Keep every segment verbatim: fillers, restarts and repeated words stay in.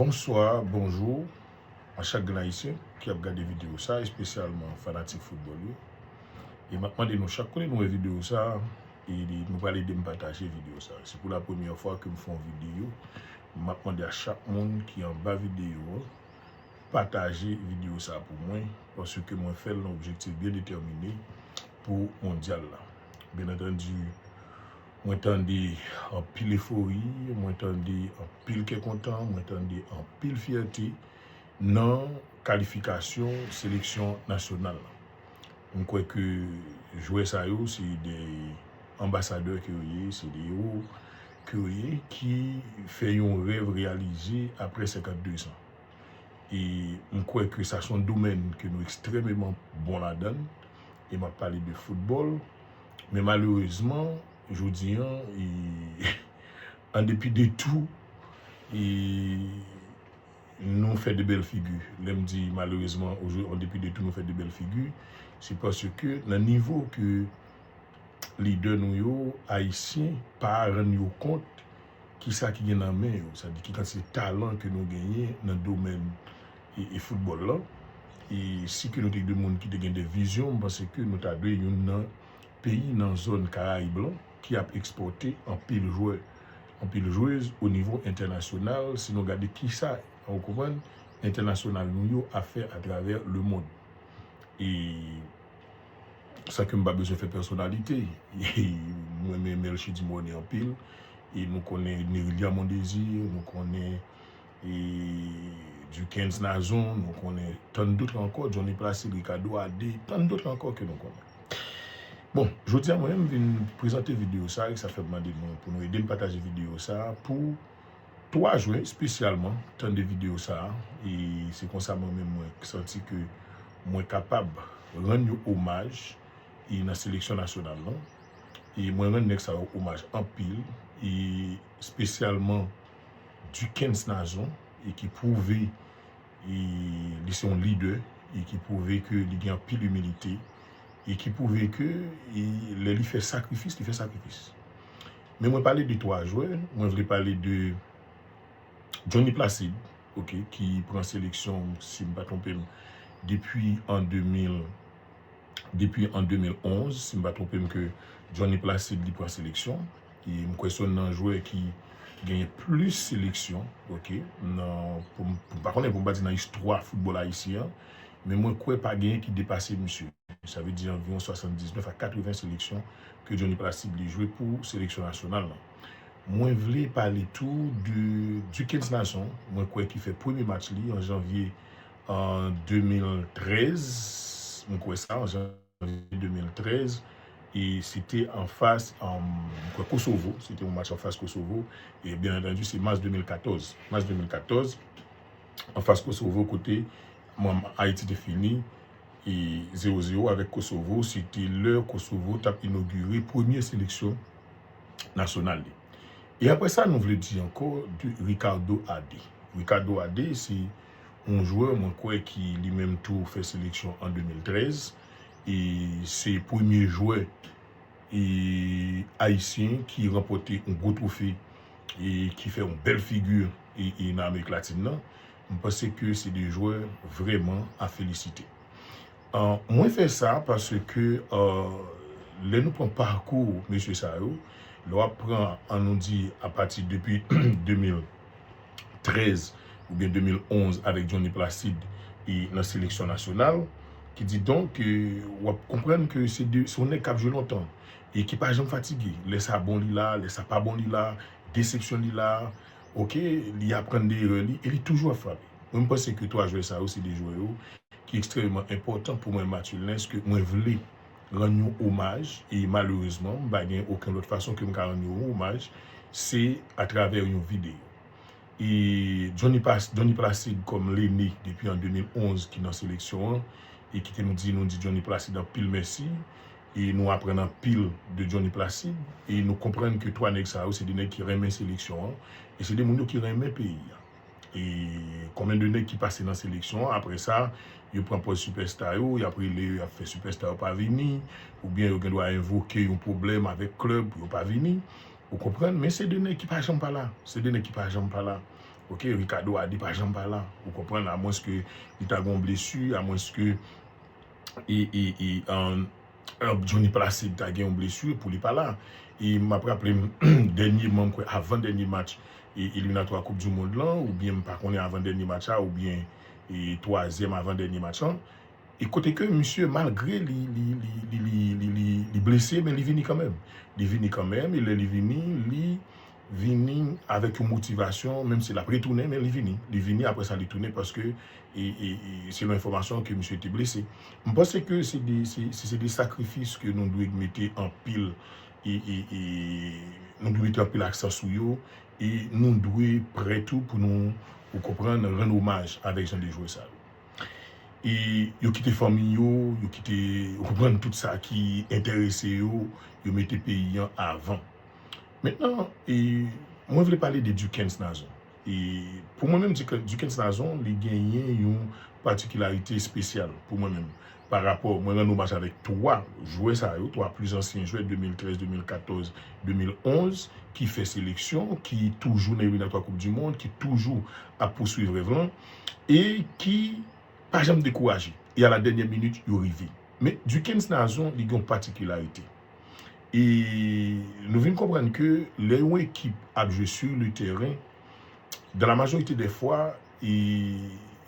Bonswa, bonjou a chak grenn Ayisyen ki ap gade videyo sa, espesyalman fanatik foutbòl yo. E m ap mande nou chak kote nou wè videyo sa, e nou pral ede m pataje videyo sa. Si pou la premyè fwa ke m fè yon videyo, m ap mande a chak moun ki anba videyo an, pataje videyo sa pou mwen, paske mwen fè l nan objektif byen detèmine pou mondyal la. Byen antandi, mwen tande anpil efori, mwen tande anpil kè kontan, mwen tande anpil fyète nan kalifikasyon seleksyon nasyonal la. M kwè ke jwè sa yo se de anbasadè ke yo ye, se de ewo ke yo ye, ki fè yon rèv reyalize apre senkannde zan. E m kwè ke sa se yon domèn ke nou ekstrèmeman bon ladan l. E m ap pale de foutbòl. Men malerezman, jodi an, e, an depi de tou, e, nou fè de bèl figi. Lè m di malerezman, an depi de tou, nou fè de bèl figi, se paske nan nivo ke lidè nou yo, Ayisyen, pa rann yo kont kisa ki gen nan men yo, sa di ki kantite talan ke nou genyen nan domèn e, e foutbòl la. E si ke nou te de moun ki te gen de vizyon, m panse ke nou ta dwe youn nan peyi nan zòn Karayib lan ki ap ekspòte anpil jwè, anpil jwez o nivo entènasyonal, si nou gade kisa, ou konprann, entènasyonal nou yo ap fè atravè lemonn. E san ke m pa bezwen fè pèsonalite, mwen renmen Melchie Dumornay anpil, e nou konnen Nerilya Mondésir, nou konnen e Duckens Nazon, nou konnen tann dòt ankò, Johnny Placide, Ricardo Adé, tann dòt ankò ke nou konnen. Bon, jodi a mwen menm m vin prezante videyo sa, e sa fè m mande nou pou nou ede m pataje videyo sa pou twa jwè espesyalman tande videyo sa, e se konsa mwen menm mwen santi ke mwen kapab rann yo omaj e nan seleksyon nasyonal lan. E mwen rann nèg sa yo omaj anpil, e espesyalman Duckens Nazon, e ki pwouve e li se yon lidè, e ki pwouve ke li gen anpil imilite, e ki pwouve ke e lè li fè sakrifis, li fè sakrifis. Men mwen pale de twa jwè, mwen vle pale de Johnny Placide, ok, ki pran seleksyon, si m pa twonpe m, depi an de mil, depi an de mil onz, si m pa twonpe m, ke Johnny Placide li pran seleksyon. E m kwè se youn nan jwè ki genyen plis seleksyon, ok, nan, pou m, pou m pa konnen, pou m pa di nan istwa foutbòl ayisyen an, men mwen kwè pa genyen ki depase misye. Sa vle di anviwon swasanndiznèf a katreven seleksyon ke Johnny Placide li jwe pou seleksyon nasyonal lan. Mwen vle pale tou de Duckens Nazon, mwen kwè ki fè premye match li an janvye an de mil trèz, mwen kwè sa, an janvye de mil trèz, e se te anfas, um, mwen kwè Kosovo, se te yon match anfas Kosovo, e byen antandi se mas de mil katòz, mas de mil katòz, anfas Kosovo kote, bon, Ayiti te fini, e zewo zewo avèk Kosovo, se te lè Kosovo t ap inogire premye seleksyon nasyonal li. E apre sa, nou vle di ankò de Ricardo Adé. Ricardo Adé, se yon jwè, mwen kwè, ki li menm tou fè seleksyon an de mil trèz, e se premye jwè e ayisyen ki ranpòte yon gwo twofe e ki fè yon bèl figi e, e nan Amerik Latin nan, m panse ke se de jwè vrèman a felisite. An, mwen fè sa paske, an, lè nou pran pakou mesye sa yo, lè w ap pran, an nou di, apati depi de mil trèz oubyen de mil onz avèk Johnny Placide e nan seleksyon nasyonal, ki di donk ke w ap konprann ke se de, se yon nèg k ap jwe lontan e ki pa janm fatige. Lè sa bon li la, lè sa pa bon li la, desepsyon li la, ok, li aprann de erè li e li toujou ap frape. Mwen, m panse ke twa jwè sa yo se de jwè yo ki ekstrèmeman enpòtan pou mwen, Mathurin Lens, ke mwen vle rann yon omaj, e malerezman, m pa gen okenn lòt fason ke m ka rann yon omaj, se atravè yon videyo. E Johnny Pas-, Johnny Placide kòm lene depi an de mil onz ki nan seleksyon an, e ki te nou di, nou di Johnny Placide anpil mèsi, e nou aprann anpil de Johnny Placide, e nou konprann ke twa nèg sa yo se de nèg ki renmen seleksyon an, e se de moun yo ki renmen peyi a. E konbyen de nèg ki pase nan seleksyon an, apre sa, yo pran pòz sipèsta yo, y ap rele yo, y ap fè sipèsta yo pa vini, oubyen yo gen dwa envoke yon pwoblèm avèk klèb pou yo pa vini. Ou konprann? Men se de nèg ki pa janm pa la. Se de nèg ki pa janm pa la. Ok, Ricardo Ade pa janm pa la. Ou konprann? Amwenske li ta gen yon blesi, amwenske e, e, e, um, Johnny Placide ta gen yon blesi pou li pa la. E m ap raple m, dènye, m kwè, avan dènye match e, eliminatwa Koup di Mond lan, oubyen m pa konnen avan dènye match la, oubyen e, twazyèm avan dènye match lan. E kote ke misye, malgre li, li, li, li, li, li, li, li blese, men li vini kanmenm. Li vini kanmenm, e lè li vini, li vini avèk yon motivasyon, menm si l ap retounen, men li vini. Li vini, apre sa li tounen, paske, e, e, e, selon enfòmasyon, ke misye te blese. M panse ke se de, se, se, se de sakrifis ke nou dwe mete anpil, e, e, e, nou dwe mete anpil aksan sou yo, e nou dwe prè tou pou nou, ou konprann, rann omaj avèk jan de jwè sa yo. E yo kite fanmi yo, yo kite, ou konprann, tout sa ki enterese yo, yo mete peyi an avan. Mentnan, e, mwen vle pale de Duckens Nazon. E pou mwen menm, Duckens, Duckens Nazon, li genyen yon patikilarite espesyal pou mwen menm. Pa rapò, mwen rann omaj avèk twa jwè sa yo, twa pli ansyen jwè, de mil trèz, de mil katòz, de mil onz, ki fè seleksyon, ki toujou nan eliminatwa Koup di Mond, ki toujou ap pouswiv rèv lan, e ki pa janm dekouraje. E a la dènyè minit, yo rive. Men Duckens Nazon, li gen yon patikilarite. E nou vin konprann ke lè yon ekip ap jwe sur le terrain, dans la majorité des fois, e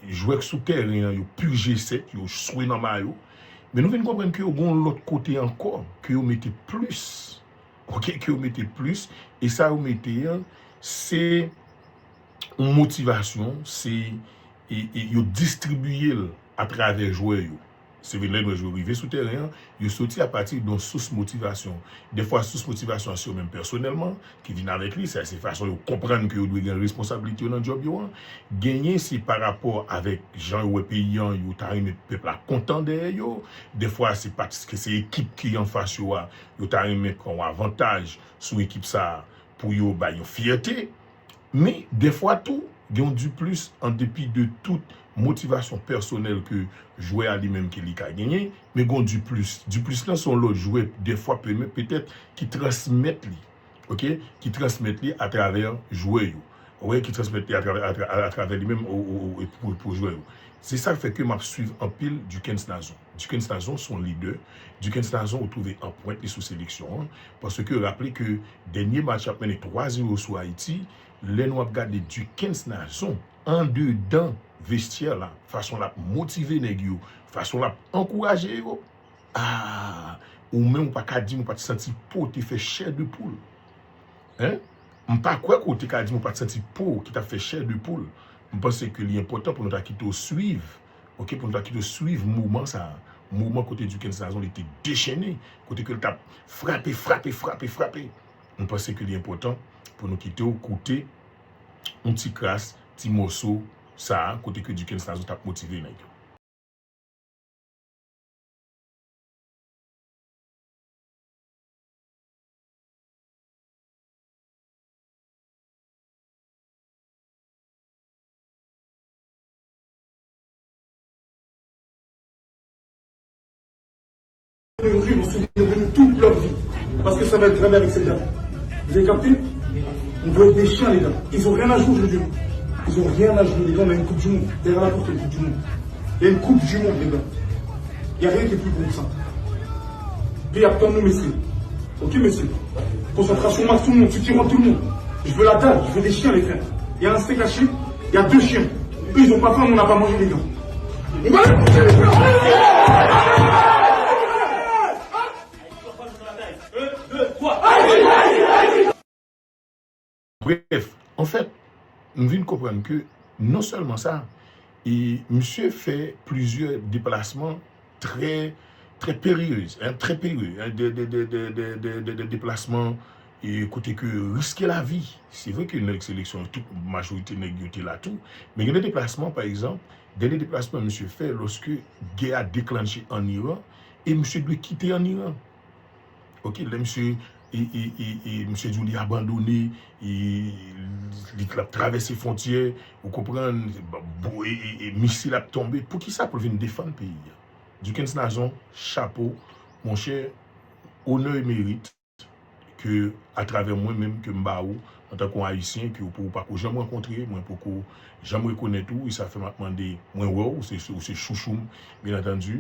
jwè k sou tèren an, yo pije sèt, yo swe nan mayo. Men nou vin konprann ke yo gen yon lòt kote ankò, ke yo mete plis. Ok, ke yo mete plis. E sa yo mete an, se yon motivasyon, se, e, e yo distribiye l atravè jwè yo. Se vre, lè nou wè yo rive sou tèren an, yo soti apati de yon sous motivasyon. Dèfwa, sous motivasyon an se yo menm pèsonèlman ki vin avèk li, sa se fason yo konprann ke yo dwe gen responsablite yo nan djòb yo an. Genyen se pa rapò avèk jan yo wè peyi an, yo ta renmen pèp la kontan dèyè yo. Dèfwa, se paske se ekip ki anfas yo a, yo ta renmen pran yon avantaj sou ekip sa a pou yo bay yon fyète. Men, dèfwa tou, gen yon diplis an depi de tout motivasyon pèsonèl ke jwè a li menm ke li ka genyen, men gen yon diplis. Diplis lan se yon lòt jwè, dèfwa pe-, petèt, ki transmèt li, ok? Ki transmèt li atravè jwè yo. Wi, ki transmèt li atravè, atra-, atravè li menm o, o, o, e pou, pou jwè yo. Se sa k fè ke m ap swiv anpil Duckens Nazon. Duckens Nazon se yon lidè. Duckens Nazon ou twouve anpwent li sou seleksyon an. Paske raple ke dènye match ap mennen twa zewo sou Ayiti, lè nou ap gade Duckens Nazon andedan vestyè la, fason l ap motive nèg yo, fason l ap ankouraje yo, ah, ou menm ou pa ka di m ou pa t santi po te fè chè de poul. Hein? M pa kwè ke w te ka di m ou pa t santi po ki t ap fè chè de poul. M panse ke li enpòtan pou nou ta kite w swiv, ok, pou nou ta kite w swiv moman sa a. Moman kote Duckens Nazon li te dechene, kote ke l t ap frape, frape, frape, frape. M panse ke li enpòtan pou nou kite w koute yon ti kras, ti mòso sa a, kote ke Duckens Nazon t ap motive nèg yo. Aujourd'hui, vous vous souvenez de nous toute leur vie. Parce que ça va être gravé avec cette date. Vous avez capté? On doit être des chiens, les gars. Ils ont rien à jouer aujourd'hui. Ils ont rien à jouer, les gars. On a une Coupe du Monde. Derrière la porte, une Coupe du Monde. Il y a une Coupe du Monde, les gars. Il n'y a rien qui est plus gros que ça. Pays à nous, messieurs. Ok, messieurs. Concentration max, tout le monde. Ceux qui rentrent, tout le monde. Je veux la dalle. Je veux des chiens, les frères. Il y a un steak haché. Il y a deux chiens. Eux, ils ont pas faim, on n'a pas mangé, les gars. On va les manger, les frères. Bref, anfèt, m vin konprann ke non sèlman sa, e misye fè plizyè deplasman trè, trè periyez, hein, trè periyez, hein, de, de, de deplasman, e kote ke riske lavi. Se vre ke nèg seleksyon, tout majorite nèg yo te la tou, men gen de deplasman, pa egzanp, dènye deplasman misye fè lòske gè a deklanche ann Iran, e misye dwe kite ann Iran. Ok, lè misye, e, e, e, e, misye di w li abandone, e, li t ap travèse fwontyè, ou konprann, bo-, e, e, e, misil ap tonbe. Poukisa pou l vin defann peyi a? Duckens Nazon, chapo, monchè, onè e merit ke atravè mwen menm ke m ba ou, antanke yon Ayisyen ke ou, ou pako janm rankontre, mwen poko janm rekonèt ou, e sa fè m ap mande, mwen wè w, ou se, ou se chouchou m, byen antandi,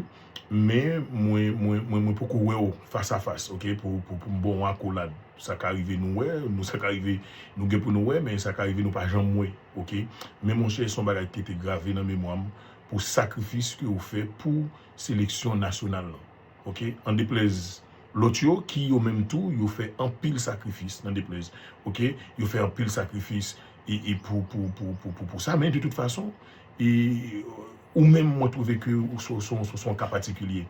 men mwen, mwen, mwen, mwen poko wè w fas a fas, oke, pou, pou, pou m ba w yon akolad. Sa ka rive nou wè, nou, sa ka rive nou gen pou nou wè, men sa ka rive nou pa janm wè, oke? Men monchè, se yon bagay ki te grave nan memwa m pou sakrifis ke ou fè pou seleksyon nasyonal lan, oke? An deplèz lòt yo, ki yo menm tou, yo fè anpil sakrifis, nan deplèz, oke? Yo fè anpil sakrifis e, e pou, pou, pou, pou, pou, pou sa, men de tout fason, e, ou menm, mwen twouve ke ou se, se, se, se yon ka patikilye,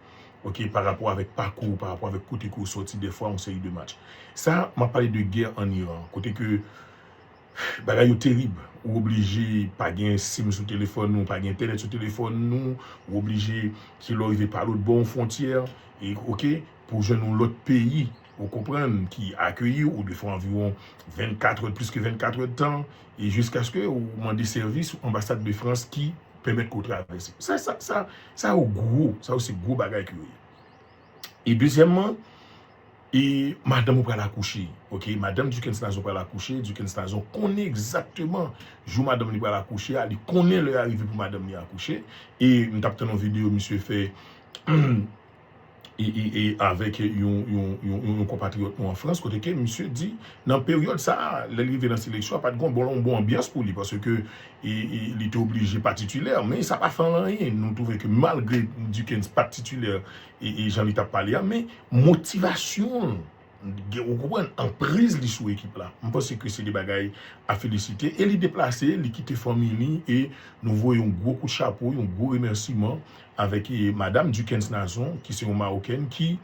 oke? Pa rapò avèk pakou, pa rapò avèk kote ke ou sòti, dèfwa, yon seri de match. Sa, m ap pale de gè ann Iran, kote ke bagay yo terib. Ou oblije pa gen sim sou telefòn ou, pa gen entènèt sou telefòn ou, ou oblije, se lè w rive pa lòt bò yon fwontyè, e, oke, pou w jwenn yon lòt peyi, ou konprann, ki akeyi w, ou dwe fè anviwon vennkat è, plis ke vennkat è de tan, e jiskaske ou mande sèvis anbasad de Frans ki pèmèt ke w travèse. Sa, sa, sa, sa yo gwo, sa yo se gwo bagay ke yo ye. E dezyèmman, e madanm ou pral akouche, oke? Madanm Duckens Nazon pral akouche, Duckens Nazon konnen egzakteman jou madanm li pral akouche a, li konnen lè a rive pou madanm li akouche, e m t ap tann yon videyo misye fè, e, e, e avèk yon, yon, yon, yon, yon konpatriyòt nou an Frans, kote ke misye di, nan peryòd sa a, lè l rive nan seleksyon, pa t gen yon bon, yon bon anbyans pou li, paske, e, e, li te oblije pa titilè, men sa pa fè l anyen. Nou twouve ke malgre Duckens pa t titilè, e, e jan li t ap pale a, men motivasyon l, gen, ou konprann, anpriz li sou ekip la. M panse ke se de bagay a felisite. E li deplase, li kite fanmi li, e nou voye yon gwo kout chapo, yon gwo remèsiman avèk, e, madanm Duckens Nazon, ki se yon Mawokèn ki,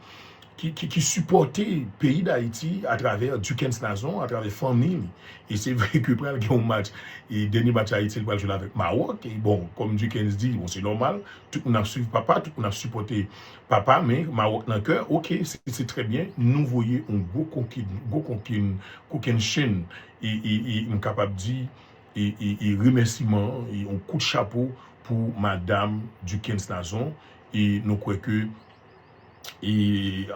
ki, ki, ki sipòte peyi Dayiti atravè Duckens Nazon, atravè fanmi li. E se vre ke pral gen yon match, e dènye match Ayiti, li pral jwe avèk Mawòk. E bon, kòm Duckens di, bon, se nòmal, tout moun ap swiv papa, tout moun ap sipòte papa, men Mawòk nan kè, oke, se, se trè byen. Nou voye yon gwo konkin, gwo konkin, kokennchenn, e, e, e m kapab di, e, e, e remèsiman, e yon kout chapo pou madanm Duckens Nazon, e nou kwè ke, e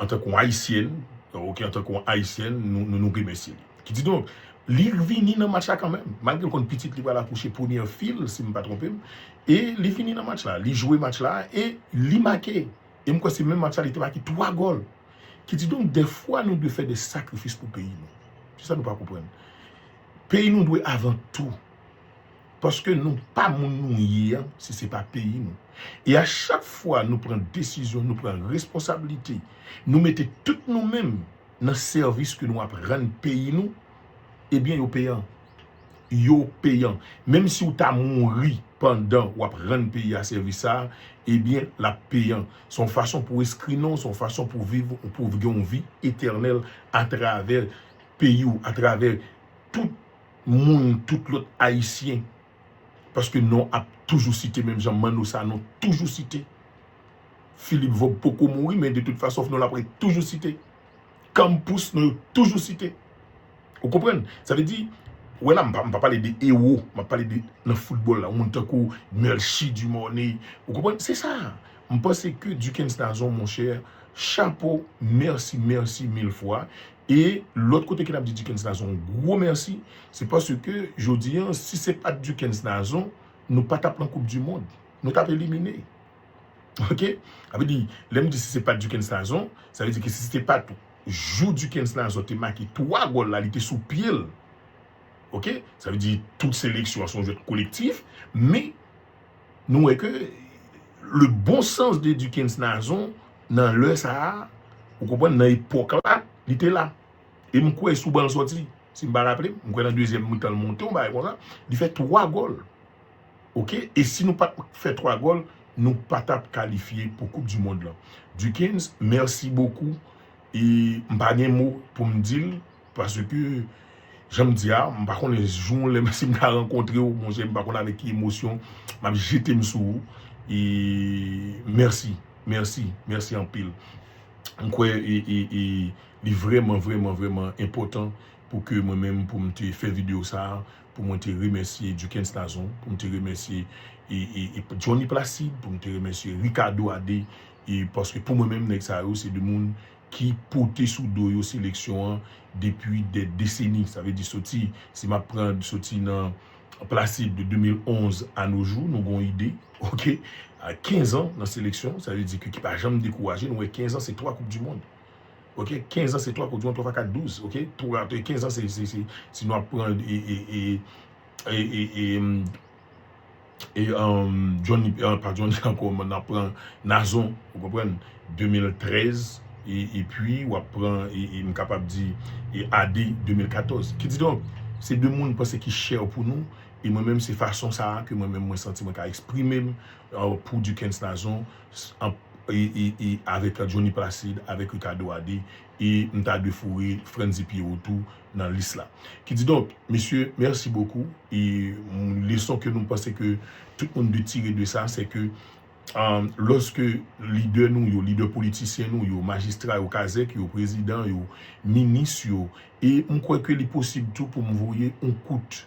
antanke yon Ayisyèn, oke, antanke yon Ayisyèn, nou, nou, nou remèsye li. Kididonk, li vini nan match la kanmenm, malgre l konn pitit li pral akouche premyè fi l, si m pa twonpe m, e li vini nan match la, li jwe match la, e li make. E m kwè se menm match la, li te make twa gòl. Kididonk, dèfwa, nou dwe fè de sakrifis pou peyi nou. Se sa nou pa konprann. Peyi nou dwe avan tou. Paske nou pa moun nou ye an, si se pa peyi nou. E a chak fwa nou pran desizyon, nou pran responsablite, nou mete tout nou menm nan sèvis ke nou ap rann peyi nou, ebyen, yo peyan. Yo peyan. Menm si w ta mouri pandan w ap rann peyi a sèvis sa a, ebyen, l ap peyan. Se yon fason pou w enskri non w, se yon fason pou w viv, pou w gen yon vi etènèl atravè peyi w, atravè tout moun, tout lòt Ayisyen. Paske non ap toujou site, menm jan Manno Sanon toujou site. Philippe Vob poko mouri, men de tout fason, non l ap ret toujou site. Campus, non yo toujou site. Ou konprann? Sa vle di, wè la, m pa, m pa pale de ewo, m ap pale de nan foutbòl la, yon moun tankou Melchie Dumornay. Ou konprann? Se sa. M panse ke Duckens Nazon, monchè, chapo, mèsi, mèsi mil fwa. E lòt kote ke n ap di Duckens Nazon yon gwo mèsi, se paske jodi an, si se pa t Duckens Nazon, nou pa t ap nan Koup di Mond. Nou t ap elimine. Oke? Sa vle di, lè m di si se pa t Duckens Nazon, sa vle di ke si se te pa t jou Duckens Nazon te make twa gòl la, li te sou pye l. Oke? Sa vle di, tout seleksyon an se yon jwèt kolektif, men nou wè ke le bon sens de Duckens Nazon, nan lè sa a, ou konprann, nan epòk la, li te la. E m kwè sou ban l sòti, si m pa raple m, m kwè nan dezyèm mitan l monte, yon bagay konsa, li fè twa gòl. Oke? E si nou pa t fè twa gòl, nou pa t ap kalifye pou Koup di Mond lan. Duckens, mèsi bokou. E m pa gen mo pou m di l, paske, jan m di a, m pa konnen jou lè si m ta rankontre w, monchè, m pa konn avèk ki emosyon m ap jete m sou ou. E mèsi, mèsi, mèsi anpil. M kwè e, e, e, li vrèman, vrèman, vrèman enpòtan pou ke mwen menm, pou m te fè videyo sa a, pou mwen te remèsye Duckens Nazon, pou m te remèsye e, e, e Johnny Placide, pou m te remèsye Ricardo Adé, e paske pou mwen menm, nèg sa yo, se de moun ki pote sou do yo seleksyon an depi dè deseni. Sa vle di soti, si m ap pran soti nan Placide de de mil onz a no jou, nou gon ide, oke? A kenz an nan seleksyon, sa vle di ke ki pa janm dekouraje, nou wè kenz an se twa Koup di Mond. Oke, kenz an se twa Koup di Mond, twa fwa kat, douz, oke? Twa, kenz an se, se, se, si nou ap pran e, e, e, e, e, e, e, um, Johnny, uh, pa Johnny ankò, n ap pran Nazon, ou konprann? de mil trèz, e, epi w ap pran, e, e, m kapab di, e, Ade de mil katòz. Kididonk, se de moun m panse ki chè pou nou, e mwen menm se fason sa a ke mwen menm mwen santi mwen ka eksprime m, uh, pou Duckens Nazon, s-, an, e, e, e avèk Johnny Placide, avèk Ricardo Ade, e m ta dwe foure Frantzy Pierrot tou nan lis la. Kididonk, mesye, mèsi bokou. E, mm, leson ke nou panse ke tout moun dwe tire de sa, se ke, um, lòske lidè nou yo, lidè politisyen nou yo, majistra yo, kazèk yo, prezidan yo, minis yo, e m kwè ke li posib tou pou m voye yon kout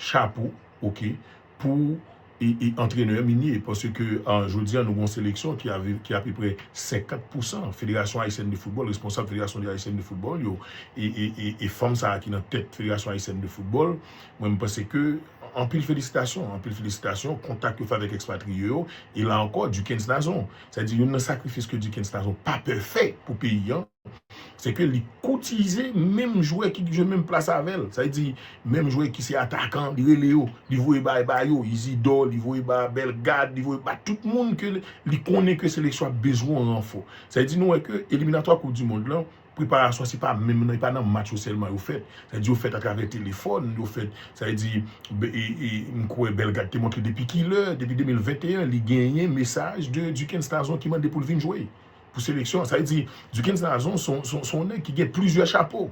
chapo, oke, pou e, e antrenè minye, paske, a, jodi a, nou gon seleksyon ki ave, ki apeprè senkant pousan Fédération Haïtienne de Football, responsab Fédération Haïtienne de Football yo, e, e, e, e fanm sa a ki nan tèt Fédération Haïtienne de Football, mwen, m panse ke anpil felisitasyon, anpil felisitasyon, kontak yo fè avèk ekspatriye yo, e la ankò, Duckens Nazon. Sa di, youn nan sakrifis ke Duckens Nazon pa pè fè pou peyi an, se ke li koutize menm jwè ki jwe menm plas avè l. Sa vle di, menm jwè ki se atakan, li rele yo, li voye bay ba yo, Isidore, li voye ba Bellegarde, li voye ba tout moun ke li, li konnen ke seleksyon ap bezwen yon ranfò. Sa vle di, nou wè ke eliminatwa Koup di Mond lan, preparasyon se pa menm nan, e pa nan match yo sèlman yo fèt. Sa vle di, yo fèt atravè telefòn, yo fèt, sa vle di, be-, e, e, m kwè Bellegarde te montre depi kilè, depi de mil venteyen, li genyen mesaj de Duckens Nazon ki mande pou l vin jwe pou seleksyon an. Sa vle di, Duckens Nazon se yon, se yon, se yon nèg ki gen plizyè chapo.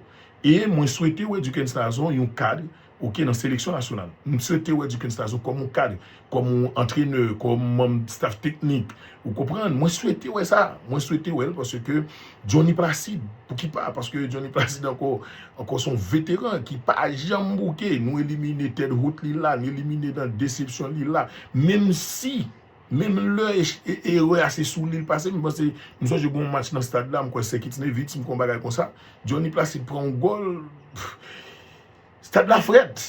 E mwen swete wè Duckens Nazon yon kad, oke, nan seleksyon nasyonal. M swete wè Duckens Nazon kòm yon kad, kòm yon antrenè, kòm manm staff teknik. Ou konprann? Mwen swete wè sa. Mwen swete wè l paske Johnny Placide, pou ki pa? Paske Johnny Placide ankò, ankò se yon veteran ki pa janm bouke. Nou elimine Ted Hoot li la, nou elimine nan desepsyon li la. Menm si Menm lè e, e, erè a se sou li l pase, m panse, m sonje gon match nan stad la, m kwè Saint-Kitts-Nevis, m kwè yon bagay konsa. Johnny Placide pran yon gòl, pff, stad la frèt,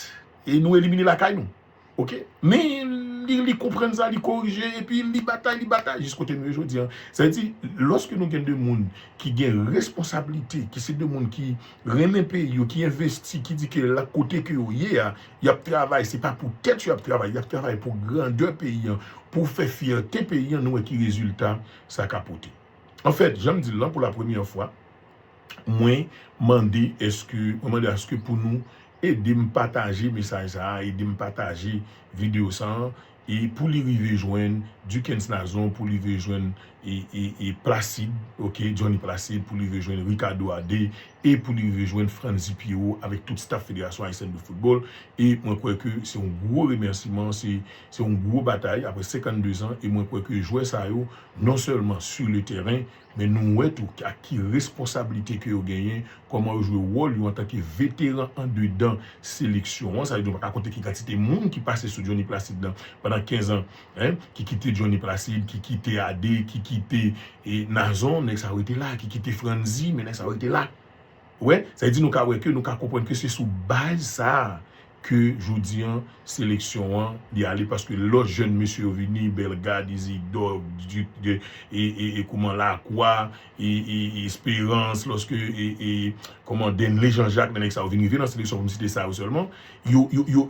e nou elimine lakay nou. Oke? Men li, li konprann sa, li korije, epi li batay, li batay, jis kote nou ye jodi a. Sa vle di, lòske nou gen de moun ki gen responsablite, ki se de moun ki renmen peyi yo, ki envesti, ki di ke la kote ke yo ye a, y ap travay, se pa pou tèt yo y ap travay, y ap travay pou grandè peyi an, pou fè fyète peyi an, nou wè ki rezilta sa ka pote. Anfèt, jan m di l lan, pou la premyè fwa, mwen mande èske, mwen mande aske pou nou ede m pataje mesaj sa a, ede m pataje videyo sa a, e pou li rive jwenn Duckens Nazon, pou li rive jwenn e, e, e Placide, oke, Johnny Placide, pou li rive jwenn Ricardo Ade, e pou li rive jwenn Frantzy Pierrot avèk tout staff Fédération Haïtienne de Football. E mwen kwè ke se yon gwo remèsiman, se, se yon gwo batay apre senkannde zan, e mwen kwè ke jwè sa yo, non sèlman sur le terrain, men nou wè tou ak ki responsablite ke yo genyen, kòman yo jwe wòl yo antanke veteran andedan seleksyon an. Sa vle di, nou pa ka konte ki kantite moun ki pase sou Johnny Placide lan pandan kenz an, en, ki kite Johnny Placide, ki kite Ade, ki kite, e, Nazon, nèg sa yo rete la, ki kite Frantzy, men nèg sa yo rete la. Ou wè, sa vle di nou ka wè ke, nou ka konprann ke se sou baz sa a ke jodi an, seleksyon an, li ale, paske lòt jèn mesye yo vini, Bellegarde, Isidore, Duc, de, e, e, e kouman, Lacroix, e, e, e Espérance, lòske, e, e, kòman, Denley Jean-Jacques, men nèg sa yo vin rive nan seleksyon, pou m site sa yo sèlman, yo, yo,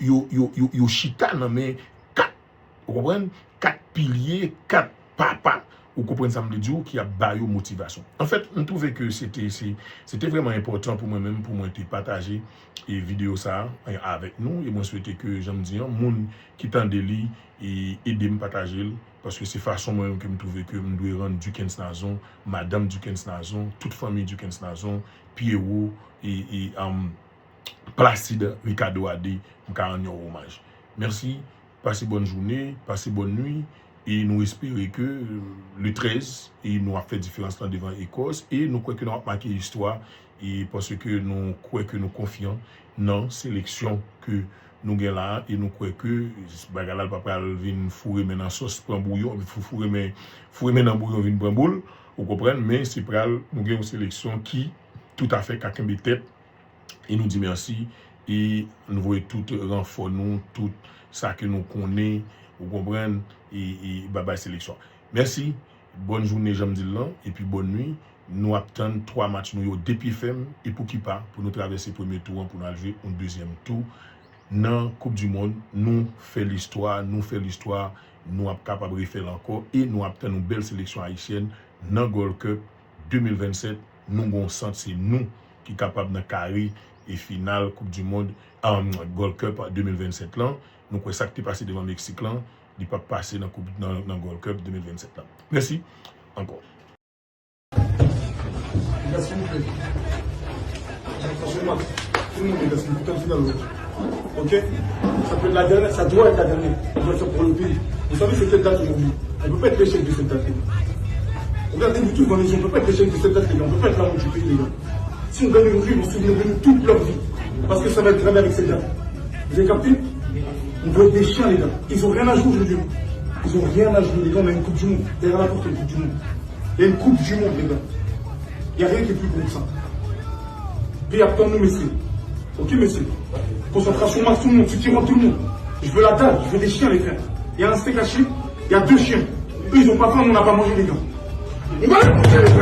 yo chita nan men kat, ou konprann? Kat pilye, kat papa, ou konprann sa m vle di w, ki ap ba yo motivasyon. Anfèt, m twouve ke se te, se, se te vrèman enpòtan pou mwen menm, pou mwen te pataje, e, videyo sa a, e, avèk nou, e mwen swete ke, jan m di an, moun ki tande li, e, ede m pataje l, paske se fason mwen menm ke m twouve ke m dwe rann Duckens Nazon, madanm Duckens Nazon, tout fanmi Duckens Nazon, Pierrot, e, e, um, Placide, Ricardo Ade, m ka rann yo omaj. Mèsi, pase bòn jounen, pase bòn nwi, e nou espere ke, euh, le trèz, e nou ap fè diferans lan devan Ekòs, e nou kwè ke nou ap make istwa, e paske nou kwè ke nou konfyan nan seleksyon ke nou gen la a, e nou kwè ke bagay la pa pral vin foure men nan sòs, pran bouyon, fou-, foure men, foure men nan bouyon, vin pran boul. Ou konprann? Men se pral, nou gen yon seleksyon ki toutafè ka kenbe tèt. E nou di mèsi. E nou voye tout ranfò nou, tout sa ke nou konnen, ou konprann, e, e ba bay seleksyon. Mèsi. Bòn jounen, jan m di l lan, epi bòn nwi. Nou ap tann twa match nou yo de pye fèm, e pouki pa, pou nou travèse premye tou an, pou nou al jwe yon dezyèm tou nan Koup di Mond. Nou fè listwa, nou fè listwa, nou ap kapab refè l ankò, e nou ap tann yon bèl seleksyon ayisyèn nan Gold Cup de mil vennsèt. Nou gen yon sant, se nou ki kapab nan kare e final Koup di Mond, um, Gold Cup de mil vennsèt lan. Nou kwè sa k te pase devan Meksik lan, li p ap pase nan koup, nan, nan Gold Cup de mil vennsèt la. Mèsi ankò. Mesdames, s'il vous plaît. Attention, tout le monde, mesdames, c'est une finale. Ok? Ça peut être la dernière, ça doit être la dernière. On doit le faire pour le pays. Vous savez, c'est cette date aujourd'hui. On ne peut pas être l'échec de cette date. Regardez-vous tous dans les yeux, on ne peut pas être l'échec de cette date, les gars. On ne peut pas être la honte du pays, les gars. Si on gagne aujourd'hui, ils vont se souvenir de nous toute leur vie. Parce que ça va être gravé avec cette date. Vous avez capté? On doit être des chiens, les gars. Ils ont rien à jouer aujourd'hui. Ils ont rien à jouer, les gars. On a une Coupe du Monde. Derrière la porte, une Coupe du Monde. Il y a une Coupe du Monde, les gars. Il n'y a rien qui est plus gros que ça. Pays ap tann nou, mesye. Ok, mesye. Concentration max, tout le monde. Soutien tout le monde. Je veux la dalle. Je veux des chiens, les frères. Il y a un steak haché. Il y a deux chiens. Eux, ils ont pas faim, nous, on n'a pas mangé, les gars. On va les manger, les gars.